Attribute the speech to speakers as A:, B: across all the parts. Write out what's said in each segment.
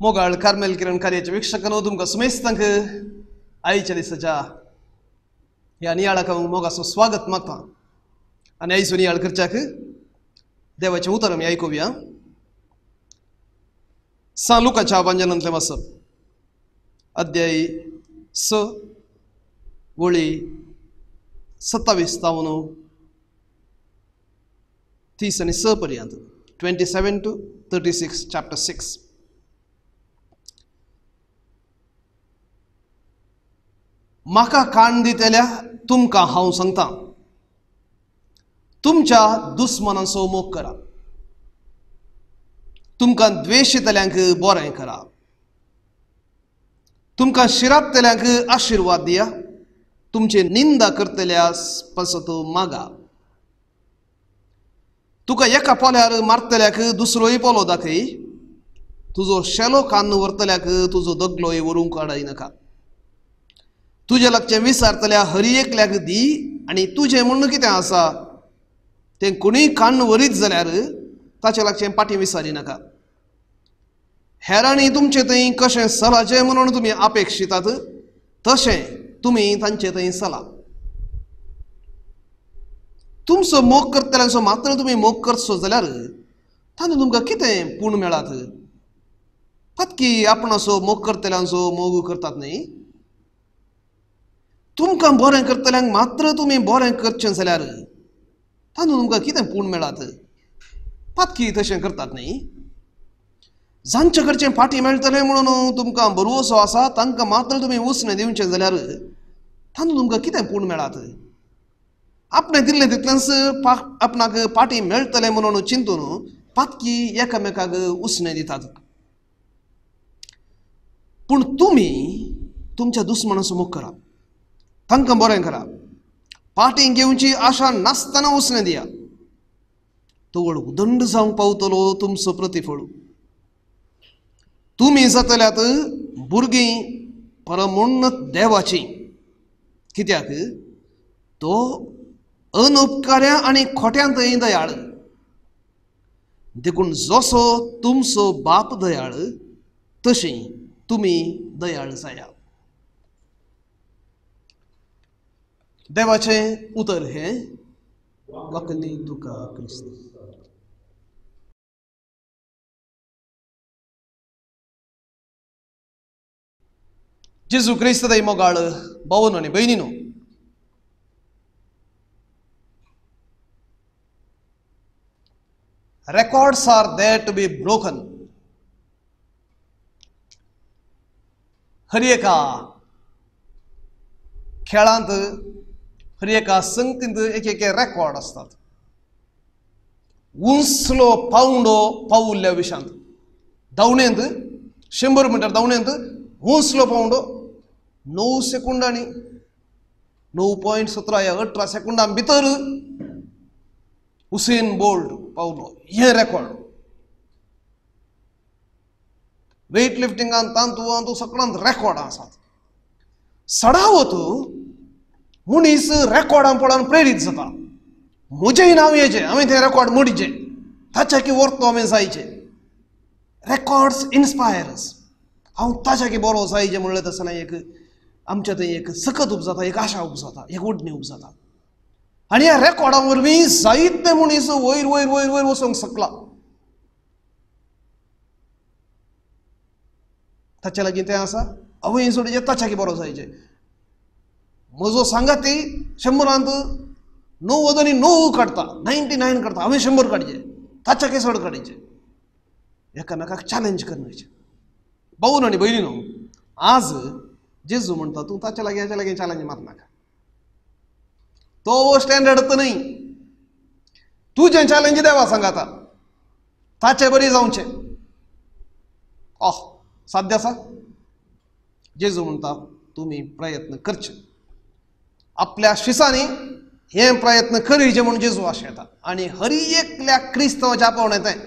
A: मोगाळ कार्मेल किरण कार्याच्या वीक्षकांनो, तुमकां सुमेस्तांक आयच्या दिसाच्या ह्या नियाळाक हांव मोगाचो स्वागत मागता आनी आयचो नियाळ करच्याक देवाचें उतर आमी आयकुया. सा लुकाच्या वांजनांतलें वाचप, अध्याय 6 वळी 27 तावन 30 आनी 6 पर्यंत, 27 to 36, chapter 6. म्हाका कान दितल्या तुमकां हांव सांगता, तुमच्या दुस्मनांचो मोग करा, तुमकां द्वेशितल्यांक बरें करा, तुमकां शिरापतल्यांक आशिर्वाद दिया, तुमची निंदा करतल्या पासत मागा, तुका एका पोल्यार मारतल्याक दुसरोय पोलो दाखय, तुजो शेलो कान व्हरतल्याक तुजो दगलोय व्हरूंक अडय नाका, तुजे लागचें विसारतल्या हरी एकल्याक दी आनी तुजें म्हूण कितें आसा तें कोणीय कान व्हरीत जाल्यार ताचे लागचें पाटी विसारी नाका. हेरांनी तुमचे थंय कशें सलाचें म्हणून तुमी अपेक्षितात तशें तुमी तांचे थंय सला. तुमचो मोग करतल्यांचो मात्र तुमी मोग करचो जाल्यार तातूंत तुमकां कितें पूण मेळात? पातकी आपणाचो मोग करतल्यांचो मोग करतात न्ही? तुमकां बरें करतल्यांक मात्र तुमी बरें करचें जाल्यार तातूंत तुमकां कितें पूण मेळात? पातकी तशें करतात न्ही? जांचे कडचें फाटीं मेळटलें म्हणून तुमकां बरोवसो आसा तांकां मात्र तुमी उसणें दिवचें जाल्यार तातूंत तुमकां कितें पूण मेळात? आपणें दिल्लें तितलेंच आपणाक पाटी मेळटलें म्हणून चिंतून पातकी एकामेकाक उसणें दितात. पूण तुमी तुमच्या दुस्मनाचो मोग करा, तांकां बरें करा, पाटी घेवची आशा नासतना उसणें दिया. तवळ उदंड जावंक पावतलो तुमचो प्रतिफळ. तुमी जातल्यात भुरगीं परमोन्नत देवाची, कित्याक तो अनुपकार्या आनी खोट्यांतय दयाळ. देखून जसो तुमचो बाप दयाळ तशी तुमी दयाळ जाया. देवाचें उतर हें. वखनी तुका क्रिस्त. जेजू क्रिस्त दय मोगाळ भावन आनी भयणीनो, records are there to be broken. हर एका खेळांत, हर एका संगतींत एक एक रेकॉर्ड आसतात. उंचलो पावंडो पावुल्ल्या विशांत, धांवणेंत 100 मिटर धांवणेंत उंचलो पावंडो 9 सेकंडांनी, 9.17 या 18 सेकंडां भितर हुसेन बोल्ट पावलो. हें रेकॉर्ड. वेट लिफ्टिंगान तांतू आंतू सगळ्यांत रेकॉर्ड आसात. सडावत मनीस रेकॉर्डां पळोवन प्रेरीत जाता. म्हजें नांव येचें, हांवें तें रेकॉर्ड मोडीचें, ताच्या की व्हरतो हांवें जायचें. Records inspires. हांव ताच्या की बरो जायचें म्हणलें तसना एक आमच्या थंय एक सकत उपजाता, एक आशा उपजाता, एक ओडणी उपजाता. आनी ह्या रेकॉर्डा वरवीं जायते मनीस वयर वयर वयर वयर वचूंक शकला. ताच्या लागीं तें आसा, हांवें सोडचें, ताच्या की बरो जायचें. म्हजो सांगाती 100 99 काडटा, 99 काडटा, हांवें 100 काडचें, ताच्या की चड काडचें. एकामेकाक चॅलेंज करचें. भावन आनी भयणीनो, आज जेजू म्हणटा तूं ताच्या लागीं हाच्या लागीं चॅलेंज मारनाका. तो स्टँडर्ड तर न्हय. तुजें चॅलेंज देवा सांगाता, ताचे बरी जावचें. ओह साध्य आसा? जेजू म्हणटा तुमी प्रयत्न करचे, आपल्या शिसांनी हे प्रयत्न करीचे म्हूण जेजू आशेता. आनी हर एकल्या क्रिस्तांवाच्या आपोवणें तें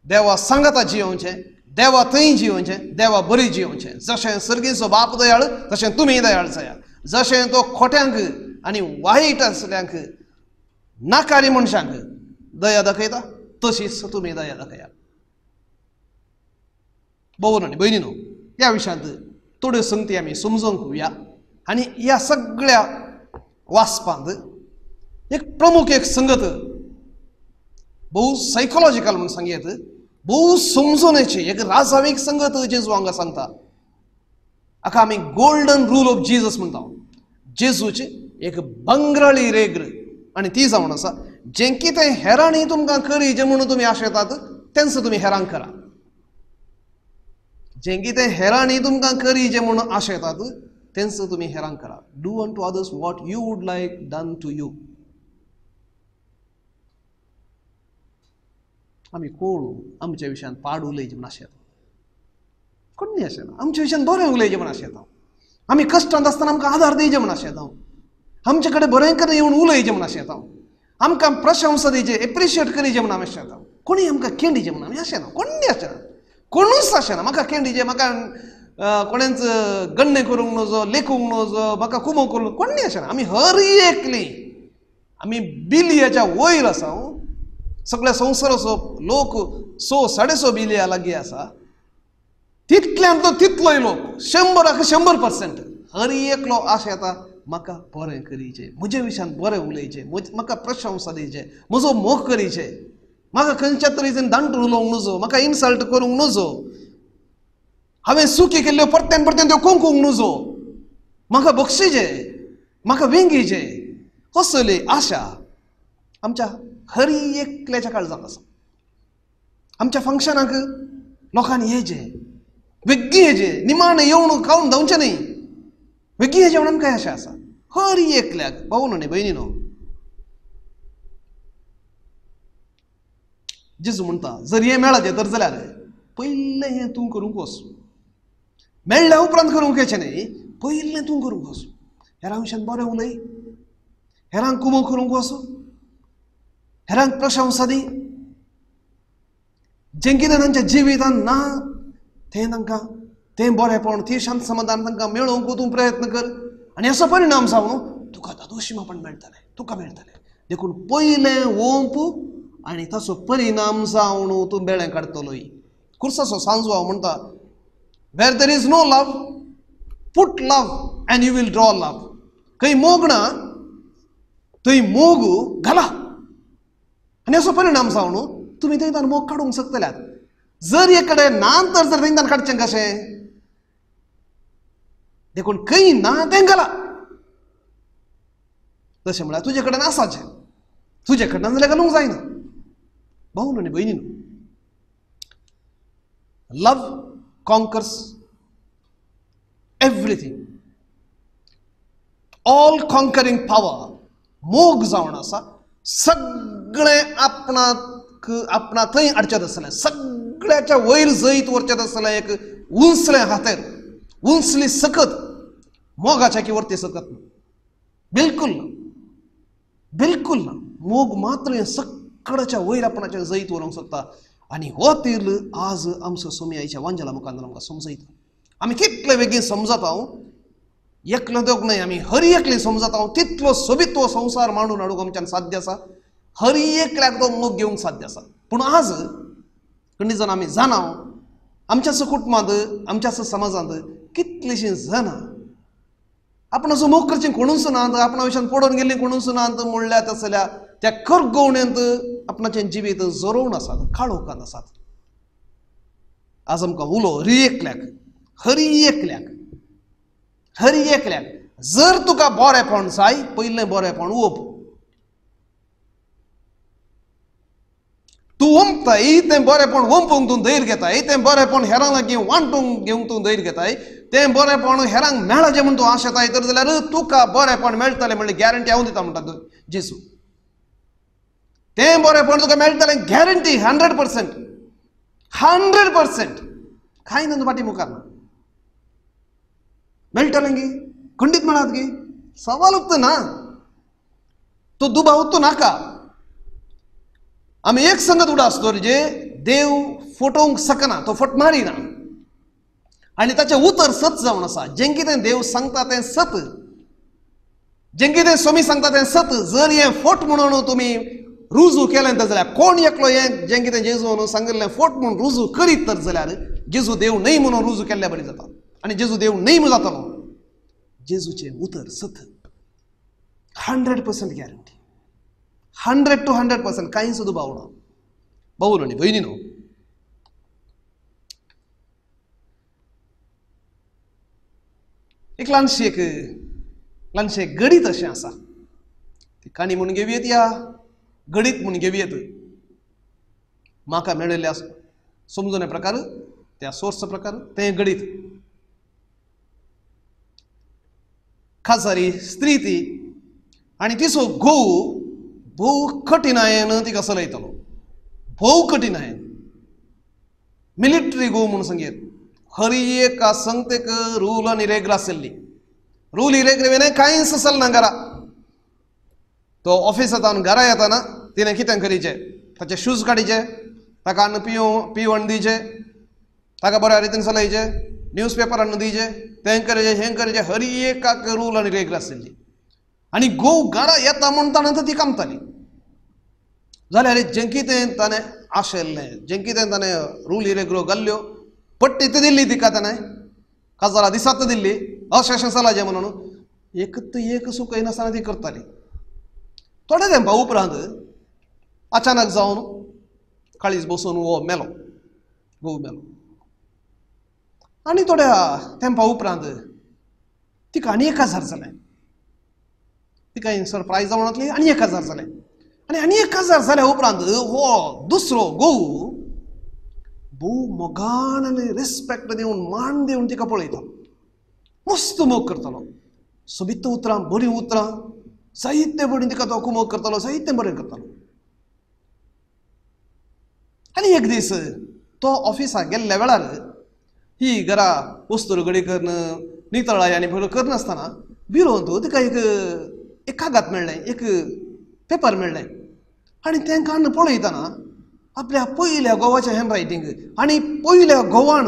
A: देवा सांगाता जियोवचें, देवा थंय जियोवचें, देवा बरी जियोवचें. जशें सर्गीचो बाप दयाळ तशें तुमी दयाळ जाया. जशें तो खोट्यांक आनी वायट आसल्यांक, नाकारी मनशांक दया दाखयता तशीच तुमी दया दाखया. भोवन आनी भयणीनो, ह्या विशयांत थोड्यो संगती आमी समजूंक घेवया. आनी ह्या सगळ्या वाचपांत एक प्रमुख एक संगत भोव सायकोलॉजिकल म्हूण सांगयत, भोव समजून एक राजावीक संगत जेजू हांगा सांगता. हाका आमी गोल्डन रूल ऑफ जेजस म्हणटा. जेजूची एक बंगराळी रेग्र आनी ती जावन आसा, जें कितें हेरांनी तुमकां करी जें म्हणून तुमी आशेतात तेंच तुमी हेरांक करा. जें कितें हेरांनी तुमकां करी जें म्हणून आशेतात तेंच तुमी हेरांक करा. Do unto others what you would like done to you. आमी कोण आमच्या विशयान पाड उलयचे म्हूण आशेता? कोण आशेना आमच्या विशयान बरें उलयचें म्हूण आशेता. आमी कश्टांत आसतना आमकां आदार दिवचे म्हूण आशेता. आमचे कडेन बरें कडेन येवन उलयचें म्हूण आशेता. आमकां प्रशंसा दिवचे, एप्रिशिएट करीचे म्हूण आमी आशेता. कोणी आमकां केंडीचें म्हूण आमी आशेना. कोणी आशेना, कोणूच आशेना म्हाका केंडीचें, म्हाका कोणेंच गण्णें करूंक नजो, लेखूंक नजो, म्हाका कुमो करूंक कोणी आशेना. आमी हर एकली आमी बिलियाच्या वयर आसा. सगळ्या संवसाराचो लोक 100 150 बिलिया लागीं आसा. तितल्यान तो तितलोय लोक 100 100% हर एकलो आशेता म्हाका बरें करीचें, म्हज्या विशयान बरें उलयचें, म्हाका प्रशंसा दिवचें, म्हजो मोग करीचें, म्हाका खंयच्या तरेन दांटून उलोवंक नजो, म्हाका इन्सल्ट करूंक नजो, हांवें चुकी केल्ल्यो परत्यान परत्यान त्यो कोंकूंक नजो, म्हाका बक्षीचें, म्हाका वेंगीचें. कसली आशा आमच्या हर एकल्याच्या काळजांत आसा. आमच्या फंक्शनाक लोकांनी येचें, वेगीं येचें, निमाणें येवन खावन धांवचें न्हय, वेगीं येचें म्हणून आमकां आशा आसा हर एकल्याक. भाव न्हय भयणीनो, जेजू म्हणटा जर हें मेळचें तर जाल्यार पयलें हें तूं करूंक वच, मेळ्ळ्या उपरांत करूंक येचें न्ही, पयलें तूं करूंक वच. हेरां विशयान बरें उलय, हेरांक कुमो करूंक वच, हेरांक प्रशंसा दी. जें कितें तांच्या जिवितांत ना तें तांकां तें बरेंपण, ती शांत समाधान तांकां मेळोवंक तूं प्रयत्न कर आनी हाचो परिणाम जावन तुका दादोशीमापण मेळटलें, तुका मेळटलें. देखून पयलें ओंप आनी ताचो परिणाम जावन तूं बेळें काडटलोय. खुर्साचो सांजवाव म्हणटा, where there is no love put love and you will draw love. खंय मोग ना थंय मोग घाला आनी हाचो परिणाम जावन तुमी थंयच्यान मोग काडूंक शकतल्यात. जर एक कडेन ना तर जर थंयच्यान काडचें कशें? देखून खंय ना तें घाला. तशें म्हळ्यार तुजे कडेन आसाचें, तुजे कडेन जाल्यार घालूंक जायना. भाऊ आनी भयणीनो, love conquers everything, all conquering power. मोग जावन आसा सगळें आपणाक आपणा थंय हाडचें आसलें, सगळ्याच्या वयर जैत व्हरचें आसलें. एक उंचलें हातेर, उंचली सकत मोगाच्या की वरती सकत ना, बिलकुल ना, बिलकुल ना. मोग मात्र हें सगळ्याच्या वयर आपणाचें जैत व्हरूंक शकता. आनी हो तेल आज आमचो सोमयाच्या वांजेला मुखार आमकां समजयता. आमी कितले बेगीन समजता हांव, एकलो दोग न्हय, आमी हर एकली समजता हांव, तितलो सोबीत तो संवसार मांडून हाडूंक आमच्यान साध्य आसा, हर एकल्याक तो मोग घेवंक साध्य आसा. पूण आज कंडिशन आमी जाणा, आमच्याच कुटुंबांत, आमच्याच समाजांत कितलीशीं जाणां आपणाचो मोग करचें कोणूच ना, आपणा विशयान पडून गेल्लीं कोणूच ना म्हणल्यार तसल्या त्या करगोवण्यांत आपणाचें जिवीत जरोवन आसात, काळोखान आसात. आज आमकां उलो हरी एकल्याक, हरी एकल्याक, हरी एकल्याक, जर तुका बरेंपण जाय पयलें बरेंपण ओप. तूं ओंपताय तें बरेंपण ओंपूंक तूं धैर्य घेताय, तें बरेंपण हेरां लागीं वांटूंक घेवंक तूं धैर्य घेताय, तें बरेंपण हेरांक मेळचें म्हूण तूं आशेताय तर जाल्यार तुका बरेंपण मेळटलें म्हणल्यार गॅरंटी हांव दिता म्हणटा जेजू. तें बरेंपण तुका मेळटलें गॅरंटी 100%, 100%. कांय ना फाटी मुखार ना मेळटलें गी, खंडीत मेळत गी, सवाल उरता ना, तो दुबाव उरतो नाका. आमी एक संगत उडास दवरचे, देव फटोवंक शकना, तो फट मारिना आनी ताचें उतर सत जावन आसा. जें कितें देव सांगता तें सत, जें कितें स्वामी सांगता तें सत. जर हें फट म्हणून तुमी रुजू केलें तर जाल्यार कोण एकलो हें जें कितें जेजू सांगिल्लें फट म्हूण रुजू करीत तर जाल्यार जेजू देव न्हय म्हणून रुजू केल्ल्या बरी जाता आनी जेजू देव न्हय म्हूण जातलो. जेजूचें उतर सत, 100% गॅरंटी, 100 to 100%, कांयच दुबाव ना. भाऊ आनी भयणीनो, एक ल्हानशी एक ल्हानशें गणीत अशें आसा, ती काणी म्हूण घेवयेत या गणीत म्हूण घेवयेत. म्हाका मेळिल्ल्या समजून प्रकार, त्या सोर्स प्रकार तें गणीत. खाजारी स्त्री ती आनी तिचो घोव भोव कठिणायेन तिका चलयतालो, भोव कठिणायेन. मिलिटरी घोव म्हूण सांगयेत. हर एका संगतेक रूल आनी रेग्र आशिल्ली, रूल इरेग्र विणें कांयच चलना घरा. तो ऑफिसांत घरा येताना तिणें कितें करीचें, ताचे शूज काडीचे, ताका हाडून पिवण दिवचें, ताका बऱ्या रितीन चलयचें, न्यूज पेपर हाडून दिवचें, तें करचें हें करचें. हर एकाक रूल आनी रेग्र आशिल्ली. आनी घोव घरा येता म्हूण ताणें ती कामताली. जाल्यार जें कितें ताणें आशिल्लें, जें कितें ताणें रूल इरेग्रो घाल्ल्यो, पट्टी ती दिल्ली तिका ताणें, काजारा दिसात दिल्ली, अशें अशें चलाचें म्हणून एक एक चुकयनासतना ती करताली. थोड्या तेंपा उपरांत अचानक जावन काळीज बसून हो मेलो, घोव मेलो. आनी थोड्या तेंपा उपरांत तिका आनी 1000 जालें. तिका सरप्रायज जावन जातली आनी 1000 जालें. आनी आनी 1000 जाल्या उपरांत हो दुसरो घोव भोव मोगान आनी रिस्पेक्ट दिवन, मान दिवन तिका पळयता, मस्त मोग करतालो. सोबीत उतरां, बरीं उतरां, जायते बरीं तिका तो मोग करतालो, जायते बरें करतालो. आनी एक दीस तो ऑफिसाक गेल्ल्या वेळार ही घरा वस्तू गडी करून नितळाय आनी बरो करनासतना बिरोंत तिका एक एक कागद मेळ्ळें, एक पेपर मेळ्ळें. आनी तें काडून पळयतना आपल्या पयल्या घोवाचें हँड रायटींग आनी पयल्या घोवान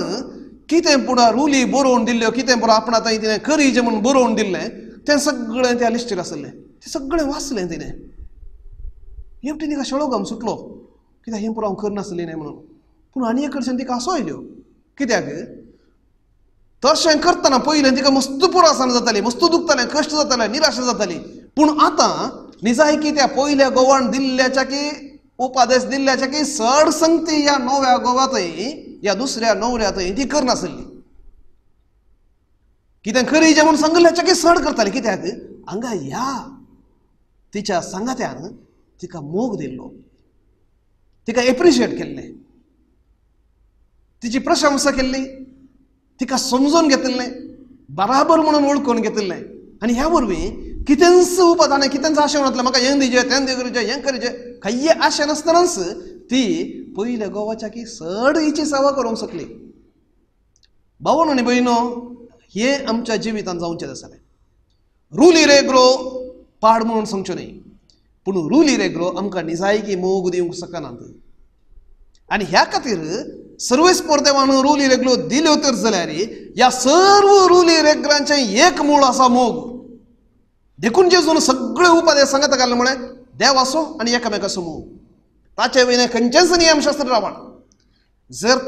A: कितें पुरो रुली बरोवन दिल्ल्यो, कितें पुरो आपणा थंय तिणें करीचें म्हूण बरोवन दिल्लें तें सगळें त्या लिस्टीर आसलें. तें सगळें वाचलें तिणें. एकटी तिका शेळो घाम सुटलो, कित्याक हें पुरो हांव करनासलें न्हय म्हणून. पूण आनी एक कडच्यान तिका आसो आयल्यो, कित्याक तशें करतना पयलें तिका मस्त पुरो आसना जाताली, मस्त दुखतालें, कश्ट जाताले, निराशा जाताली. पूण आतां निजायकी त्या पयल्या गोवान दिल्ल्याच्या की उपादेश दिल्ल्याच्या की चड संगती ह्या नव्या गोवातय ह्या दुसऱ्या नवऱ्यातय ती करनासली. कितें करीचें म्हूण सांगिल्ल्याच्या की चड करताली, कित्याक हांगा ह्या तिच्या सांगात्यान तिका मोग दिल्लो, तिका एप्रिशिएट केल्लें, तिची प्रशंसा केल्ली, तिका समजून घेतिल्लें, बराबर म्हणून वळखून घेतिल्लें. आनी ह्या वरवीं कितेंच उपादान कितेंच आशा नासलें, म्हाका हें दिजें तें करीचें हें करीचें कांय आशा नासतनाच ती पयल्या गोवाच्या की चड हिची सेवा करूंक शकली. भावनो आनी भयणो, हें आमच्या जिवितांत जावचें आसलें. रुली रेग्रो पाड म्हणून सांगच्यो न्हय, पूण रुली रेग्रो आमकां निजायकी मोग दिवंक शकनात. आनी ह्या खातीर सर्वेस्पर देवान रुली रेग्रो दिल्यो तर जाल्यार ह्या सर्व रुली रेग्रांचें एक मूळ आसा मोग. देखून जेजून सगळे उपादेश सांगता घालून म्हळें देव आसो आनी एकामेकाचो मोग, ताचे वयलें खंयचेंच नियमशास्त्र रावण. जर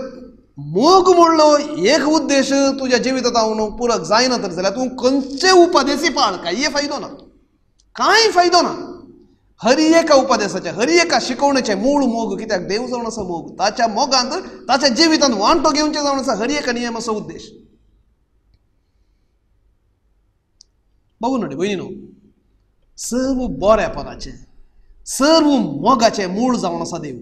A: मोग म्हणलो एक उद्देश तुज्या जिवितांत पुरक जायना तर जाल्यार तूं खंयचे उपादेशी पाळ, कांय फायदो ना, कांय फायदो ना. हर एका उपदेशाचें, हर एका शिकवणेचें मूळ मोग, कित्याक देव जावन आसा मोग, ताच्या मोगांत ताच्या जिवितांत वांटो घेवचें जावन आसा हर एका नियमाचो उद्देश. भाऊ न्हय भयणीनो, सर्व बऱ्यापणाचें सर्व मोगाचें मूळ जावन आसा देव.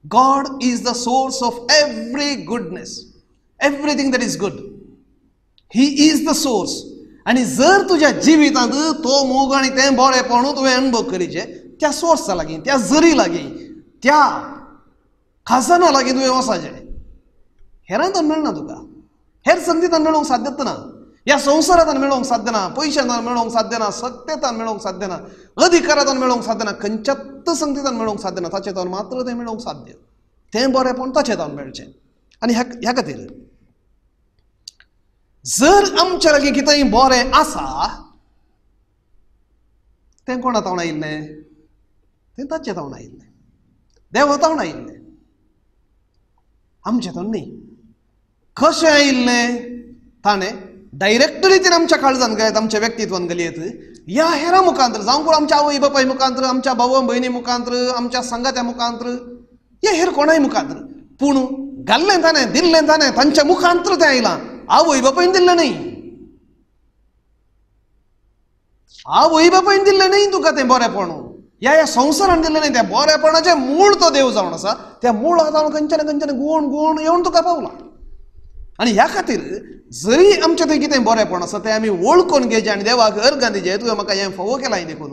A: God is the source of every goodness, everything that is good, he is the source. आनी जर तुज्या जिवितांत तो मोग आनी तें बरेपण तुवें अनुभव करीचें त्या सोर्सा लागीं, त्या जरी लागीं, त्या खाजना लागीं तुवें वचपाचें. हेरांत मेळना तुका, हेर संगीतान मेळोवंक साध्यत ना, ह्या संवसारांत मेळोवंक साध्य ना, पयशांत मेळोवंक साध्य ना, सत्तेतान मेळोवंक साध्य ना, अधिकारांत मेळोवंक साध्य ना, खंयच्याच संगीतान मेळोवंक साध्य ना, ताचें तावन मात्र तें मेळोवंक साध्य, तें बरेपण ताचें तावन मेळचें. आनी ह्या खातीर जर आमच्या लागीं कितेंय बरें आसा तें कोणा तावन आयिल्लें? तें ताचें तावन आयिल्लें, देवा तावन आयिल्लें, आमचें तावन न्ही. कशें आयिल्लें? ताणें डायरेक्टली तें आमच्या काळजान घालयत, आमच्या व्यक्तित्वान घालयत, ह्या हेरां मुखांत्र, जावं कोण आमच्या आवय बापाय मुखांत्र, आमच्या भाव भयणी मुखांत्र, आमच्या सांगात्या मुखांत्र, ह्या हेर कोणाय मुखांत्र, पूण घाल्लें ताणें, दिल्लें ताणें, तांच्या मुखांत्र तें आयलां. आवय बापायन दिल्लें न्ही, आवय बापायन दिल्लें न्ही तुका तें बरेपण, ह्या ह्या संवसारान दिल्लें न्ही, त्या बरेपणाचें मूळ तो देव जावन आसा, त्या मुळा जावन खंयच्यान खंयच्यान गुण गुण येवन तुका पावला. आनी ह्या खातीर जरी आमचें थंय कितें बरेपण आसा तें आमी वळखून घेवचें आनी देवाक अर्गां दिचें, तुवें म्हाका हें फावो केलां देखून.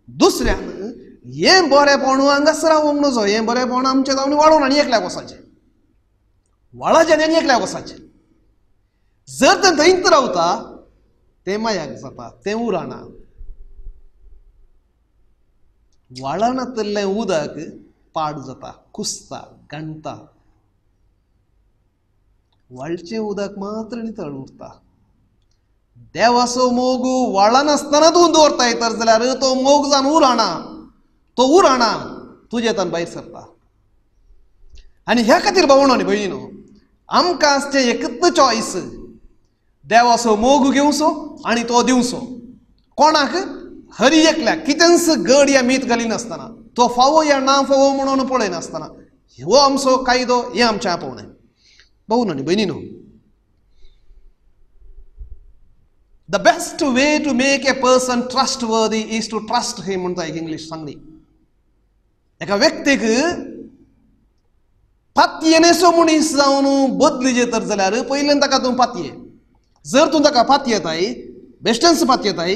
A: दुसऱ्यान हें बरेपण हांगासर रावोंक नजो, हें बरेपण आमचें जावन वाळोवन आनी एकल्याक वचपाचें, वाळाचें आनी एकल्याक वचपाचें. जर तें थंयच रावता तें मायाक जाता, तें उराना. वाळानातलें उदक पाड जाता, कुसता, गाणटा. वाळचें उदक मात्र नितळ उरता. देवाचो मोग वाळनासतना तूं दवरताय तर जाल्यार तो मोग जावन उराना, तो उराना तुजें तान भायर सरता. आनी ह्या खातीर भावणो आनी भयणीनो, आमकां आसचें एकच चॉयस, देवाचो मोग घेवचो आनी तो दिवचो. कोणाक? हर एकल्याक, कितेंच गड या मीत घालिनासतना, तो फावो या ना फावो म्हणून पळयनासतना. हो आमचो कायदो, हें आमचें आपोवणें. भाऊ आनी भयणीनो, the best way to make a person trustworthy is to trust him म्हणटा एक इंग्लीश सांगणी. एका व्यक्तीक पातयेनेसो मनीस जावन बदलीचे तर जाल्यार पयल्यान ताका तूं पातये. जर तूं ताका पातयेताय, बेश्टेंच पातयेताय,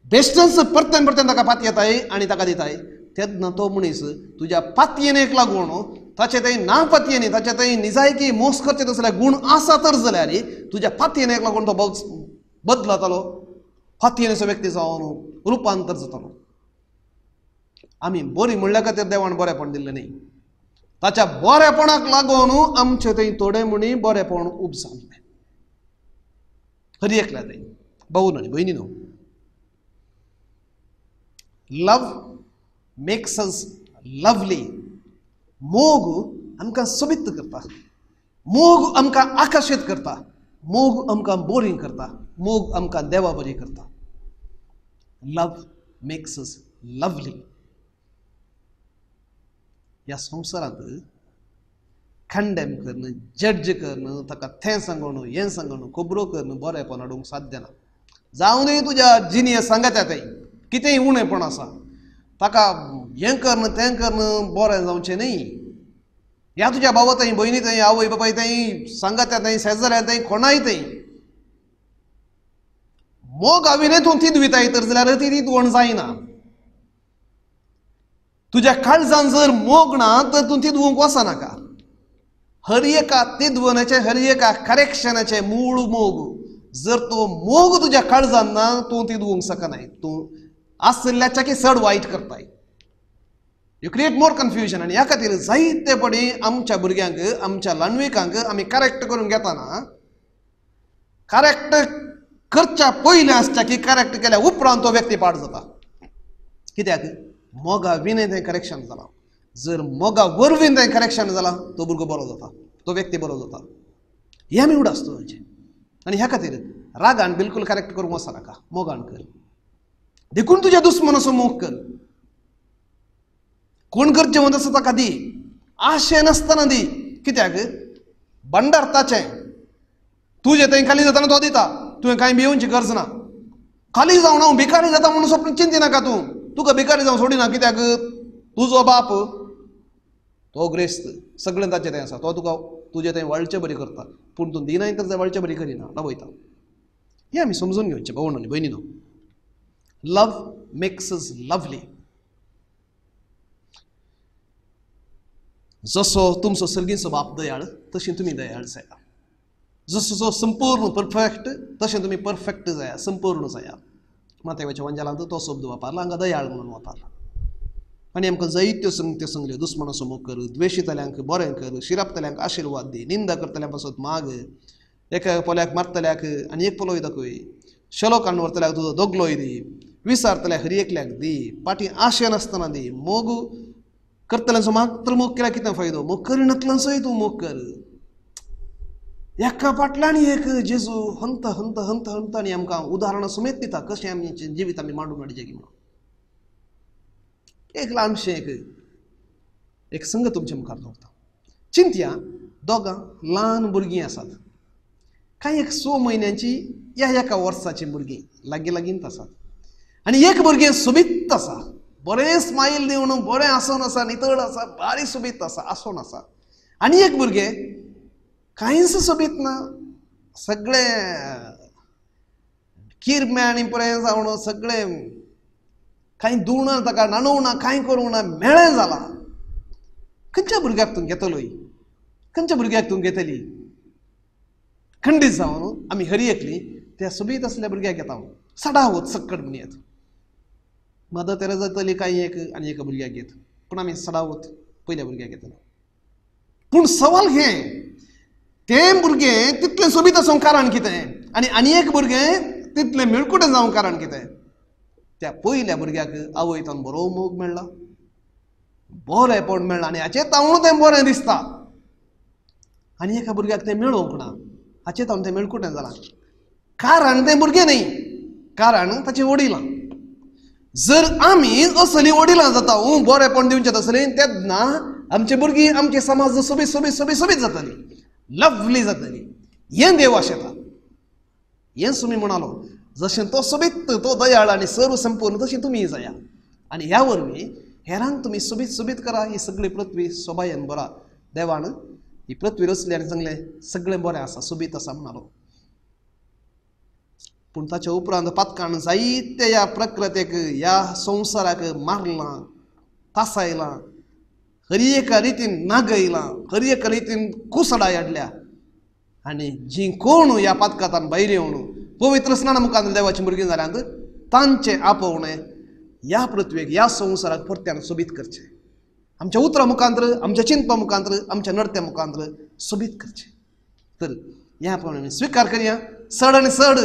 A: बेश्टेंच परत्यान परत्यान ताका पातयेताय आनी ताका दिताय, तेन्ना तो मनीस तुज्या पातयेनेक लागून ताचे थंय ना पातयेनी ताचे थंय निजायकी मोस करचे तसले गूण आसा तर जाल्यार तुज्या पातयेनेक लागून तो बदलतलो, पातयेनेचो व्यक्ती जावन रुपांतर जातलो. आमी बरी म्हणल्या खातीर देवान बरेपण दिल्लें न्ही, ताच्या बरेपणाक लागून आमचे थंय थोडे म्हणी बरेपण उब जाल्लें. हरी एकल्या थंय भाऊ आनी भयणी न्हू, लव मेक्स अस लवली. मोग आमकां सोबीत करता, मोग आमकां आकर्शीत करता, मोग आमकां बोरींग करता, मोग आमकां देवा बरी करता. Love makes us lovely. ह्या संवसारांत कंडेम करून, जज करून, ताका तें सांगून हें सांगून खबरो करून बरेपण हाडूंक साध्य ना. जावनूय तुज्या जिनियस सांगता थंय कितेंय उणेपण आसा, ताका हें करून तें करून बरें जावचें न्ही. ह्या तुज्या भावा थंय, भयणी थंय, आवय बापाय थंय, सांगात्या थंय, शेजाऱ्या थंय, कोणाय थंय मोग हांवें तूं तिदविताय तर जाल्यार ती तिदवण जायना. तुज्या काळजान जर मोग ना तर तूं तिदवूंक वचनाका. हर एका तिदवणाचें, हर एका करेक्शनाचें मूळ मोग. जर तो मोग तुज्या काळजान ना तूं तिदवूंक शकनाय, तूं आशिल्ल्याच्या की चड वायट करताय. You create more confusion. आनी ह्या खातीर जायते पडी आमच्या भुरग्यांक, आमच्या ल्हानविकांक आमी करेक्ट करून घेतना करेक्ट करच्या पयलें आसच्या की करेक्ट केल्या उपरांत तो व्यक्ती पाड जाता. कित्याक मोगा विणें तें करेक्शन जालां. जर मोगा वरवीं तें करेक्शन जालां तो भुरगो बरो जाता, तो व्यक्ती बरो जाता. हें आमी उडासता आनी ह्या खातीर रागान बिलकूल करेक्ट करूंक वचनाका, मोगान कर. देखून तुज्या दुस्मनाचो मोग कर. कोण गरजे म्हणत आसा ताका दी, आशे नासतना दी. कित्याक भंडार ताचें, तुजें थंय खाली जाताना तो दिता, तुवें कांय भिवची गरज ना. खाली जावन हांव भिकारी जाता म्हणून स्वप्न चिंतिनाका तूं, तुका भिकारी जावन सोडिना. कित्याक तुजो बाप तो ग्रेस्त, सगळें ताचें थंय आसा, तो तुका तुजें थंय वळचे बरी करता, पूण तूं दिनाय तर वळचे बरी करिना, रावयता. हें आमी समजून घेवचें भावंड आनी भयणी न्हू. Love makes us lovely. जसो तुमचो सर्गीचो बाप दयाळ तशें तुमी दयाळ जाया. जसो जो संपूर्ण परफेक्ट तशें तुमी परफेक्ट जाया, संपूर्ण जाया. मातेवाच्या वंजालांत तो शब्द वापरला, हांगा दयाळ म्हणून वापरला. आनी आमकां जायत्यो संगत्यो सांगल्यो, दुस्मनाचो मोग कर, द्वेशितल्यांक बरें कर, शिरापतल्यांक आशिर्वाद दी, निंदा करतल्यां पासत माग, एका पोल्याक मारतल्याक आनी एक पोलोय दाखय, शेलोकान व्हरतल्याक तुजो दोगलोय दी, विसारतल्याक हरी एकल्याक दी, पाटी आशे नासतना दी. मोग करतल्यांचो मात्र मोग केल्यार कितें फायदो, मोग करिनातल्यांचोय तूं मोग कर. एका फाटल्यान एक जेजू हंत हंत हंत हंत आनी आमकां उदाहरणां समेत दिता कशें आमी जिवीत आमी मांडून हाडचें की म्हणून. एक ल्हानशें एक एक संग तुमच्या मुखार दवरता. चिंतया, दोगां ल्हान भुरगीं आसात, कांय एक 6 म्हयन्यांची या एका वर्साचीं भुरगीं लागीं लागींच आसात. आनी एक भुरगें सोबीत आसा, बरें स्मायल दिवन बरें आसून आसा, नितळ आसा, बारीक सोबीत आसा, आसून आसा. आनी एक भुरगें कांयच सोबीत ना, सगळें किरम्याणी पुरें जावन सगळें कांय दुवना, ताका न्हाणोवना, कांय करूंक ना, मेळें जालां. खंयच्या भुरग्याक तूं घेतलोय, खंयच्या भुरग्याक तूं घेतली? खंडीत जावन आमी हरी एकली त्या सोबीत आसल्या भुरग्याक घेता, सडावत सक्कट म्हणयत. मदर तेरेजा जातली कांय एक आनी एका भुरग्याक घेत, पूण आमी सडावत पयल्या भुरग्याक घेतलो. पूण सवाल हें, तें भुरगें तितलें सोबीत आसूंक कारण कितें आनी आनी एक भुरगें तितलें मेळकुटें जावंक कारण कितें? त्या पयल्या भुरग्याक आवयतान बरो मोग मेळ्ळा, बरेंपण मेळ्ळां आनी हाचें तावण तें बरें दिसता. आनी एका भुरग्याक तें मेळोवंक ना, हाचें तावण तें मेळकुटें जालां. कारण तें भुरगें न्ही, कारण ताचीं वडिलां. जर आमी असली वडिलां जाता बरेंपण दिवचें तसलीं, तेन्ना आमची भुरगीं, आमचे समाज सोबीत सोबीत सोबीत सोबीत जातली, लवली जातली. हें देव आशेता. हें सुमी म्हणालो, जशें तो सोबीत, तो दयाळ आनी सर्व संपूर्ण, तशें तुमी जाया. आनी ह्या वरवीं हेरांक तुमी सोबीत सोबीत करा. ही सगळी पृथ्वी सोबायेन बरा देवान ही पृथ्वी रचली आनी सांगलें सगळें बरें आसा, सोबीत आसा म्हणालो. पूण ताच्या उपरांत पातकान जायते ह्या प्रकृतेक, ह्या संवसाराक मारलां. तासायलां, हर एका रितीन नागयलां, हर एका रितीन कुसडाय हाडल्या आनी जीं कोण ह्या पातकांतान भायर येवन पवित्र स्नाना मुखार देवाची भुरगीं जाल्यांत तांचें आपोवणें ह्या पृथ्वेक ह्या संवसाराक परत्यान सोबीत करचें. आमच्या उतरां मुखांत्र, आमच्या चिंतपा मुखांत्र, आमच्या नडत्या मुखांत्र सोबीत करचें. तर ह्या प्रमाणे आमी स्विकार करया. चड आनी चड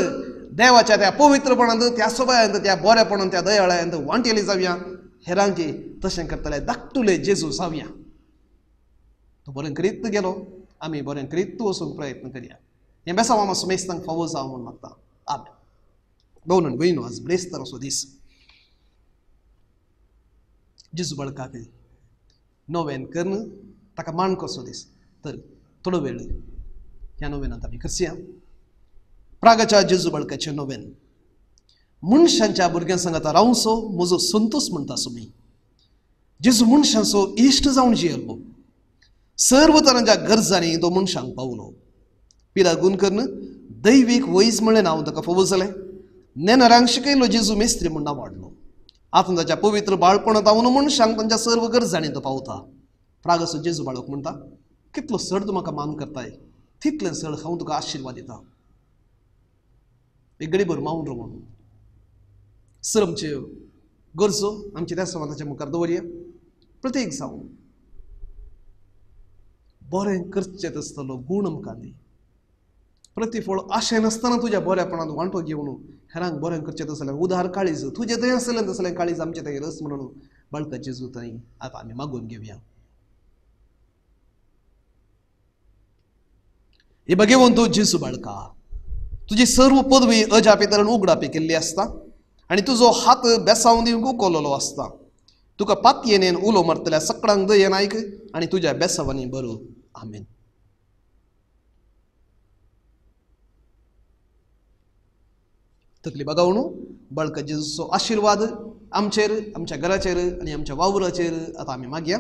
A: देवाच्या त्या पवित्रपणांत, त्या सोबायांत, त्या बरेपणांत, त्या दयाळायांत वांटेली जावया. हेरांकी तशें करतले धाकटुले जेजू जावया. तो बरें करीत गेलो, आमी बरें करीत वचूंक प्रयत्न करया. हें बेसांव आमा सुमेस्तांक फावो जावं म्हूण मागता. आमेन. दोन आनी भयणो, आज ब्रेस्तार असो दीस. जेजू बाळकाक नोवेन करून ताका मान कसो दीस. तर थोडो वेळ ह्या नोवेनांत आमी करया. प्रागाच्या जेजू बाळकाचें नोवेन. मनशांच्या भुरग्यां सांगता रावचो म्हजो संतोष म्हणटा सुमी. जेजू मनशांचो इश्ट जावन जियेलो. सर्व तरांच्या गरजांनी तो मनशांक पावलो. पिरा गुण करून दैवीक वैज म्हणलें नांव ताका फावो जालें. नेनारांक शिकयलो जेजू मेस्त्री म्हूण नांव वाडलो. आतां ताच्या पवित्र बाळपणांत हांव मनशांक तांच्या सर्व गरजांनी तो पावता. प्रागसो जेजू बाळक म्हणटा, कितलो चड तूं म्हाका मान करताय तितलें चड हांव तुका आशिर्वाद दिता. एक गडीभर मावन रावन सर आमच्यो गरजो आमच्या त्या समाजाच्या मुखार दवरया. प्रत्येक जावन बरें करचें आसतलो गूण आमकां दी. प्रतिफळ आशें नासतना तुज्या बऱ्यापणांत वांटो घेवन हेरांक बरें करचें तसलें उदार काळीज तुजें थंय आसलें तसलें काळीज आमचें थंय रस म्हणून बाळका जेजू थंय आतां आमी मागून घेवया. हे बघेवन तूं जेजू बाळका, तुजी सर्व पदवी अजापी तरेन उगडापी केल्ली आसता आनी तुजो हात बेसांव दिवंक उखललो आसता. तुका पातयेन उलो मारतल्या सकडांक दयेन आयक आनी तुज्या बेसांवांनी बरो. आमेन. तकली बागावणू बाळका जेजूचो आशिर्वाद आमचेर, आमच्या घराचेर आनी आमच्या वावराचेर आतां आमी मागया.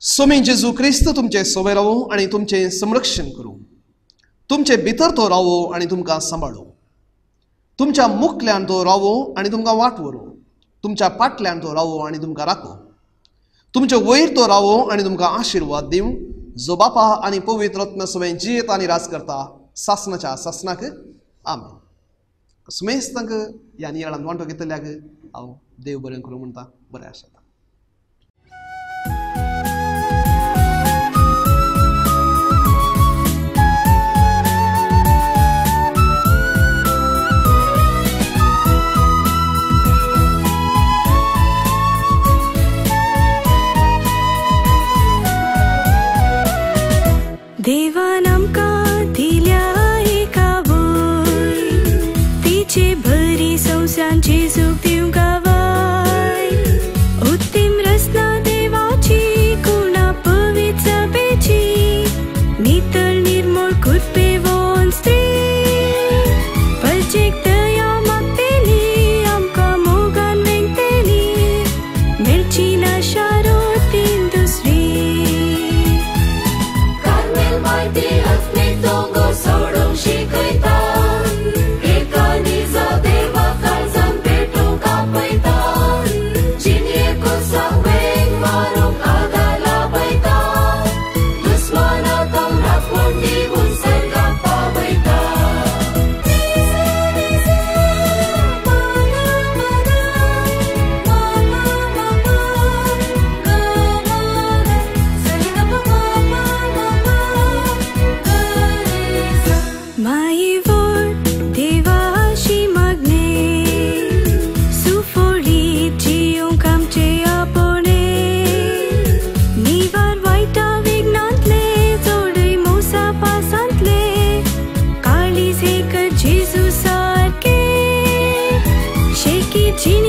A: सोमी जेजू क्रिस्त तुमचे सोबे रावो आनी तुमचें संरक्षण करूं. तुमचे भितर तो रावो आनी तुमकां सांबाळू. तुमच्या मुखल्यान तो रावो आनी तुमकां वाट व्हरूं. तुमच्या पाटल्यान तो रावो आनी तुमकां राखो. तुमचे वयर तो रावो आनी तुमकां आशिर्वाद दिवं. जो बापा आनी पवित्र आत्मा सवें जियेता आनी राज करता सासनाच्या सासनाक. आमेन. सुमेस्तांक ह्या नियाळान वांटो घेतल्याक हांव देव बरें करूं म्हणटा. बरें आसा.
B: देवान आमकां दिल्या एका वय तिचे बरी संवसांची सुख दिवंक गावाय. उत्तीम रचना देवाची कुणा पवित्र सभेची नितळ निर्मळ कृपेवन स्त्री परजेक दया मागतेली आमकां मोगान वेंगतेली मेळची ना शारोतीन दुसरी. Genie.